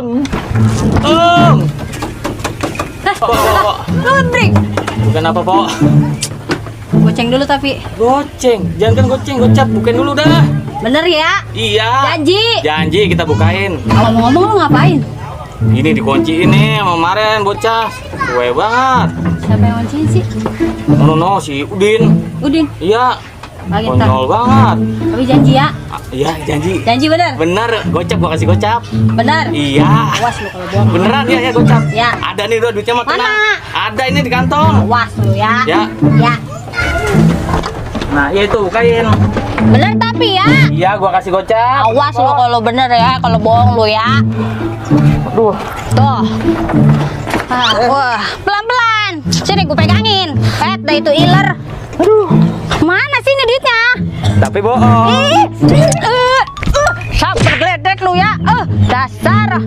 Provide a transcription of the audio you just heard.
Om. Om. Lu break. Bukan apa, Pok? Goceng dulu tapi. Goceng. Jangan kan goceng, gocap. Bukain dulu dah. Bener ya? Iya. Janji. Janji kita bukain. Ngomong-ngomong lu ngapain? Ini dikunci ini sama kemarin bocah. Kue banget. Siapa yang kunciin sih? No, si Udin. Udin. Iya. Lagi Konyol banget. Tapi janji ya. Iya, janji. Janji bener. Bener, gocap gua kasih gocap. Bener. Iya. Awas lu kalau bohong. Beneran ya gocap. Ya. Ada nih udah duitnya mah Mana? tenang. Ada ini di kantong. Awas lu ya. Ya. Ya. Nah, iya itu bukain. Bener tapi ya. Iya, gua kasih gocap. Awas lu kalau bener ya, kalau bohong lu ya. Aduh. Tuh. Wah, pelan-pelan. Sini gue pegangin. Dah itu iler. Aduh. Mana sih ini duitnya? Tapi bohong. Sampai geledek lu ya. Dasar.